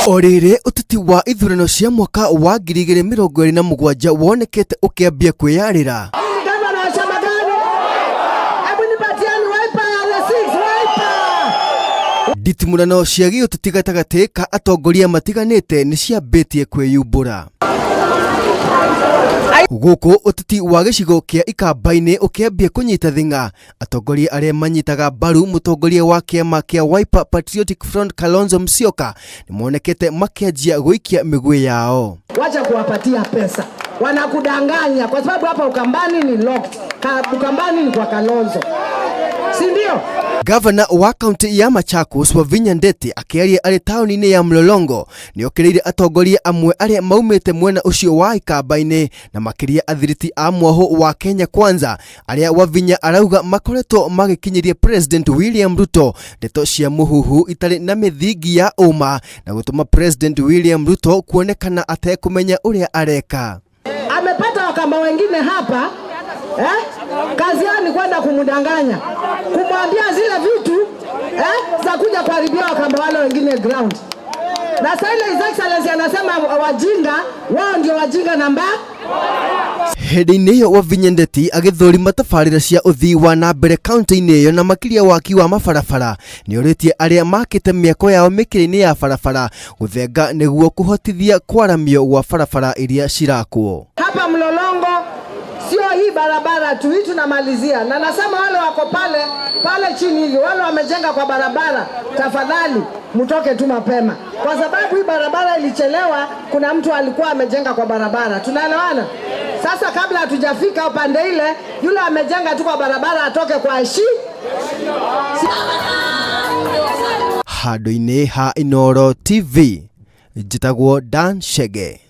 O rĩrĩ ũteti wa ithurano cia mwaka wa 2027 wonekete ũkĩambia kwĩyarĩra. Gavana wa chama gani? Hebu nipatieni Wiper ya the six, Wiper. Nditimũrano cia gĩũteti gatagatĩ ka atongoria matiganĩte nĩ ciambĩtie kwĩyumbũra. Gũkũ ũteti wa gĩcigo kĩa Ikamba-inĩ ũkĩambia kũnyita thing'a, atongoria arĩa manyitaga mbaru mũtongoria wa kĩama kĩa Wiper Patriotic Front Kalonzo Musyoka nĩmonekete makĩanjia gũikia mĩguĩ yao. Wacha kuwapatia pesa, wanakudanganya kwa sababu hapa Ukambani ni locked. Ukambani ni kwa Kalonzo, si ndio? Gavana wa kaunti ya Machakos Wavinya Ndeti akĩaria arĩ taũni-inĩ ya Mlolongo nĩokĩrĩire atongoria amwe arĩa maumĩte mwena ũcio wa Ikamba-inĩ na makĩria athiriti a mwahũ wa Kenya Kwanza arĩa Wavinya arauga makoretwo magĩkinyĩria President William Ruto ndeto cia mũhuhu itarĩ na mĩthingi ya ũma na gũtũma President William Ruto kuonekana atekũmenya ũrĩa areka. Amepata Wakamba wengine hapa eh? Kazi yao ni kwenda kumdanganya, kumwambia zile vitu eh, za kuja kuharibia Wakamba wale wengine ground. Na sasa ile His Excellency anasema wajinga wao ndio wajinga namba. Hĩndĩ-inĩ ĩyo Wavinya Ndeti agĩthũrima tabarĩra cia ũthii wa na mbere kaunti-inĩ ĩyo na makĩria waki wa mabarabara nĩorĩtie arĩa makĩte mĩako yao mĩkĩra-inĩ ya barabara gũthenga nĩguo kũhotithia kwaramio gwa barabara iria cirakwo. Hapa Mlolongo sio hii barabara tu, hii tunamalizia, na nasema wale wako pale pale chini hivi, wale wamejenga kwa barabara, tafadhali mtoke tu mapema, kwa sababu hii barabara ilichelewa. Kuna mtu alikuwa amejenga kwa barabara, tunaelewana? Sasa kabla hatujafika upande ile, yule amejenga tu kwa barabara atoke kwa shi. Handũ-inĩ ha Inooro TV, njĩtagwo Dan Chege.